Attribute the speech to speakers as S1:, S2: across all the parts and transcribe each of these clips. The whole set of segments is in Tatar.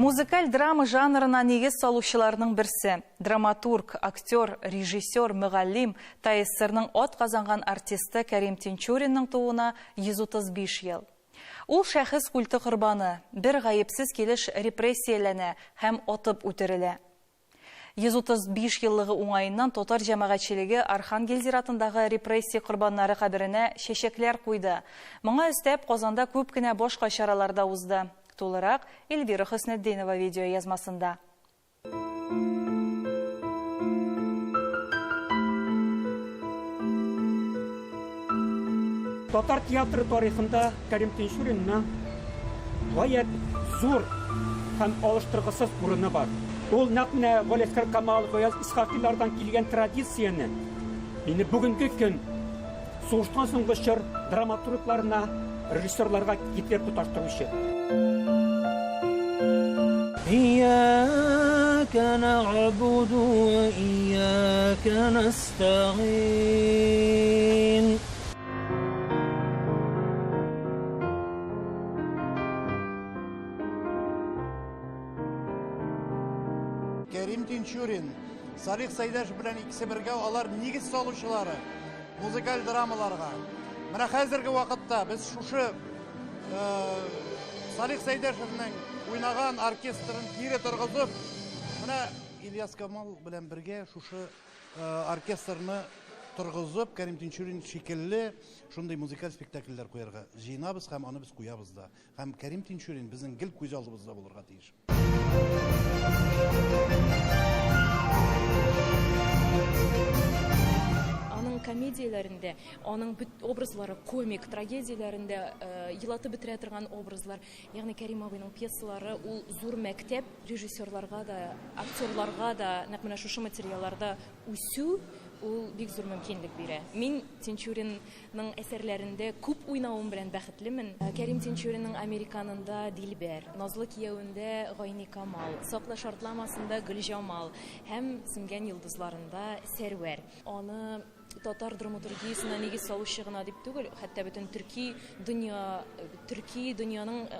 S1: Музыкаль драма жанрына нигез салучыларның берсе, драматург, актер, режиссер, мөгаллим, ТАССРның атказанган артисты Кәрим Тинчуринның тууына 135 ел. Ул шәхес культы корбаны, бер гаепсез килеш репрессияләнә һәм атып үтерелә. 135 еллыгы уңаеннан татар җәмәгатьчелеге Архангел зиратындагы репрессия корбаннары каберенә чәчәкләр куйды. Моңа өстәп, Казанда күп кенә башка чаралар да узды. Тулырак Эльвира Хөснетдинова видеоязмасында.
S2: Татар театры тарихында Кәрим Тинчуринның гаять зур һәм алыштыргысыз урыны бар. Ул нәкъ менә Галиәсгар Камал, Гаяз Исхакыйлардан килгән традицияне инде бүгенге көн сугыштан соңгы чор драматургларына, режиссерларга китереп тоташтыручы.
S3: Ияка нәгъбуду вә ияка нәстәгыйн.
S4: Кәрим Тинчурин, Салих Сәйдәшев белән икесе бергә алар нигез салучылары музыкаль драмаларга. Менә хәзерге вакытта без шушы Салих Сәйдәшевнең уйнаган оркестрын кире торгызып, менә Ильяс Камал белән бергә шушы оркестрны торгызып, Кәрим Тинчурин шикелле шундый музыкаль спектакльләр куярга җыенабыз һәм аны без куябыз да. Һәм Кәрим Тинчурин безнең гел күз алдыбызда булырга тиеш.
S5: Аның комедияләрендә, аның бөт образлары комик, трагедияләрендә елатып бетерә торган образлар. Ягъни Кәрим абыйның пьесалары ул зур мәктәп режиссерларга да, актерларга да нәкъ менә шушы материалларда үсү ул бик зур мөмкинлек бирә. Мин Тинчуринның әсәрләрендә күп уйнавым белән бәхетлемен. Кәрим Тинчуринның Американында Дилбәр, Назлы кияүендә Гайникамал, Сакла шартламасында Гөлҗамал һәм Сүнгән йолдызларында Сәрвәр. Аны татар драматургиясенә нигез салучы гына дип түгел, хәтта бөтен төрки дөнья, төрки дөньяның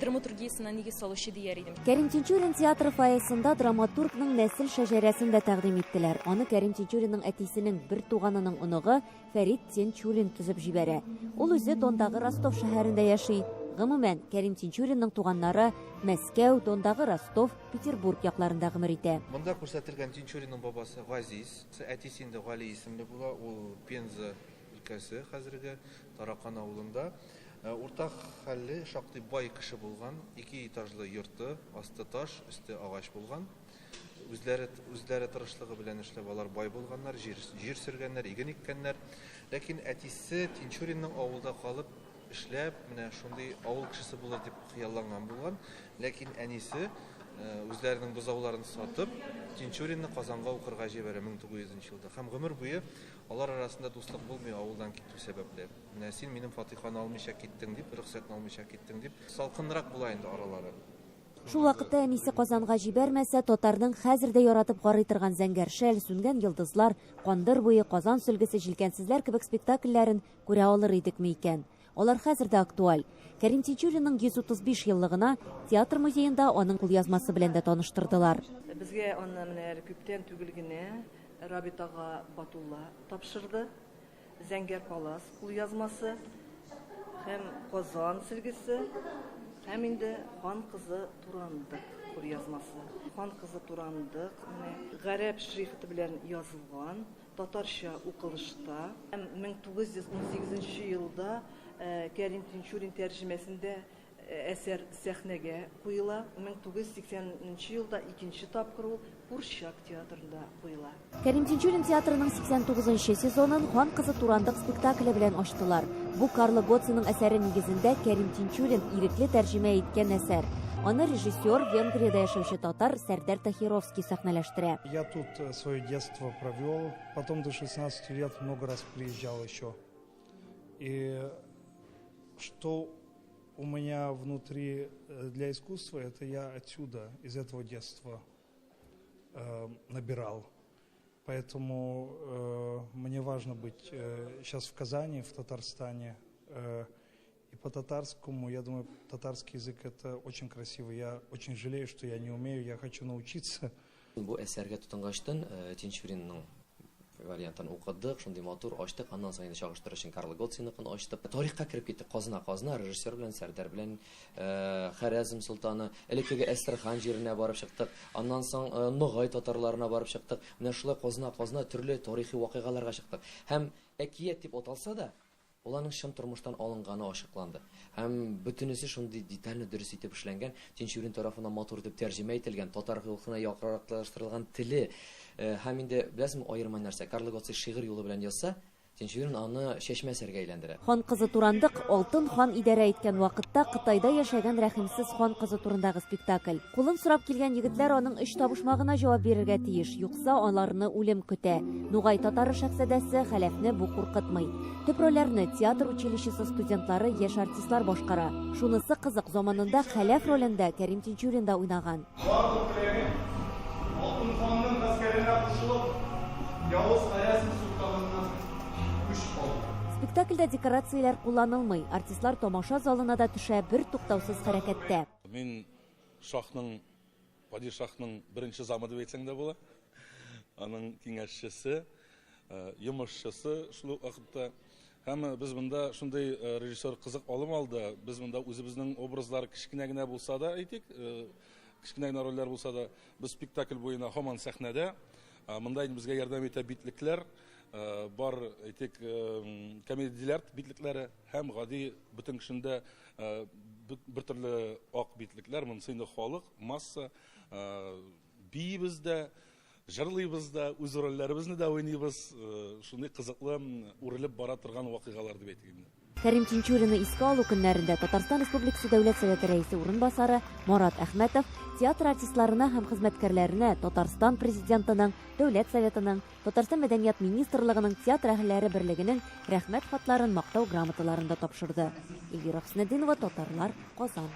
S5: драматургиясенә нигез салучы дияр идем.
S6: Кәрим Тинчурин театры фойесында драматургның нәсел шәҗәрәсен дә тәкъдим иттеләр. Аны Кәрим Тинчуринның әтисенең бертуганының оныгы Фәрит Тинчурин төзеп җибәрә. Ул үзе Дондагы Ростов шәһәрендә яши. Гомумән, Кәрим Тинчуринның туганнары Мәскәү, Дондагы Ростов, Петербург якларында гомер итә.
S7: Монда күрсәтелгән Тинчуринның бабасы Газиз. Әтисе инде Гали исемле була, ул Пенза өлкәсе хәзерге Таракан авылында. Урта хәлле, шактый бай кеше булган. Ике этажлы йорты, асты таш, өсте агач булган. Үзләре, үзләре тырышлыгы белән эшләп алар бай булганнар, җир, җир сөргәннәр, иген иккәннәр. Ләкин әтисе Тинчуринның авылда калып эшләп, менә шундый авыл кешесе булыр дип хыялланган булган. Ләкин әнисе үзләренең бозауларын сатып, Тинчуринны Казанга укырга җибәрә 1900 нче елда. Һәм гомер буе алар арасында дуслык булмый авылдан китү сәбәпле. Менә син минем фатиханы алмыйча киттең дип, рөхсәтне алмыйча киттең дип, салкынрак була инде аралары.
S6: Шул вакытта әнисе Казанга җибәрмәсә, татарның хәзер дә яратып карый торган Зәңгәр шәл, Сүнгән йолдызлар, Кандыр буе, Казан сөлгесе, Җилкәнсезләр кебек спектакльләрен күрә алыр идекме икән? Алар хәзер дә актуаль. Кәрим Тинчуринның 135 еллыгына театр музеенда аның кулъязмасы белән дә таныштырдылар.
S8: Безгә аны менә әле күптән түгел генә Рабит ага Батулла тапшырды. Зәңгәр палас кулъязмасы һәм Казан сөлгесе һәм инде Хан кызы Турандык кулъязмасы. Хан кызы Турандык менә гарәп шрифты белән язылган. Татарча укылышта һәм 1918 елда Кәрим Тинчурин тәрҗемәсендә әсәр сәхнәгә куела. 1980 нче елда икенче тапкыр ул Курчак театрында куела.
S6: Кәрим Тинчурин театрының 89 нчы сезонын Хан кызы Турандык спектакле белән ачтылар. Бу Карло Гоциның әсәре нигезендә Кәрим Тинчурин ирекле тәрҗемә иткән әсәр. Аны режиссер, Венгриядә яшәүче татар Сәрдәр Таһировский сәхнәләштерә.
S9: Я тут свое детство провел, потом до 16 лет много раз приезжал еще. И что у меня внутри для искусства, это я отсюда, из этого детства набирал. Поэтому мне важно быть сейчас в Казани, в Татарстане, и по-татарскому, я думаю, татарский язык это очень красиво. Я очень жалею, что я не умею, я хочу научиться.
S10: Бу әсәргә тотынгачтын, Тинчуринның вариантын укыдык, шундый матур ачтык. Аннан соң инде чагыштыру өчен Карло Готциныкын ачтык. Тарихка кереп киттек, казына-казына, режиссер белән, Сәрдәр белән, Харәзм солтаны, элеккеге Әстерхан җиренә барып чыктык. Аннан соң Ногай татарларына барып чыктык. Менә шулай казына-казына төрле тарихи вакыйгаларга чыктык. Һәм әкият дип аталса да, ул аның чын тормыштан алынганы ачыкланды. Һәм бөтенесе шундый детально дөрес итеп эшләнгән, Тинчурин тарафыннан матур итеп тәрҗемә ителгән, татар халкына якынлаштырылган теле. Һәм инде, беләсезме, аерма нәрсә? Карло Готци шигырь юлы белән язса, Тинчурин аны чәчмә әсәргә әйләндерә.
S6: Хан кызы Турандык Алтын хан идарә иткән вакытта Кытайда яшәгән рәхимсез хан кызы турындагы спектакль. Кулын сорап килгән егетләр аның өч табышмагына җавап бирергә тиеш, юкса аларны үлем көтә. Нугай татары шәһзадәсе Хәләфне бу куркытмый. Төп рольләрне театр училищесы студентлары, яшь артистлар башкара. Шунысы кызык, заманында Хәләф ролендә Кәрим Тинчурин да уйнаган.
S11: Барлык теләгем, Алтын ханның гаскәренә кушылып, явыз Харәзм солтаныннан үч алу.
S6: Спектакльдә декорацияләр кулланылмый, артистлар тамаша залына да төшә, бертуктаусыз хәрәкәттә.
S12: Мин шаһның, падишаһның беренче замы дип әйтсәң дә була. Аның киңәшчесе, йомышчысы шул ук вакытта. Һәм без монда шундый режиссер кызык алым алды. Без монда үзебезнең образлар кечкенә генә булса да, әйтик, кечкенә генә рольләр булса да, без спектакль буена һаман сәхнәдә. Монда инде безгә ярдәм итә битлекләр, бар, әйтик, комедия диләрт битлекләре һәм гади бөтен кешендә бер төрле ак битлекләр. Монысы инде халык, масса, биибез дә, җырлыйбыз да, үз рольләребезне дә уйныйбыз. Шундый кызыклы үрелеп бара торган вакыйгалар дип әйтик инде.
S6: Кәрим Тинчуринны искә алу көннәрендә Татарстан Республикасы Дәүләт Советы Рәисе урынбасары Марат Әхмәтов театр артистларына һәм хезмәткәрләренә Татарстан Президентының, Дәүләт Советының, Татарстан Мәдәният министрлыгының театр әһелләре берлегенең Рәхмәт хатларын, Мактау грамоталарын да тапшырды. Эльвира Хөснетдинова, Татарлар, Казан.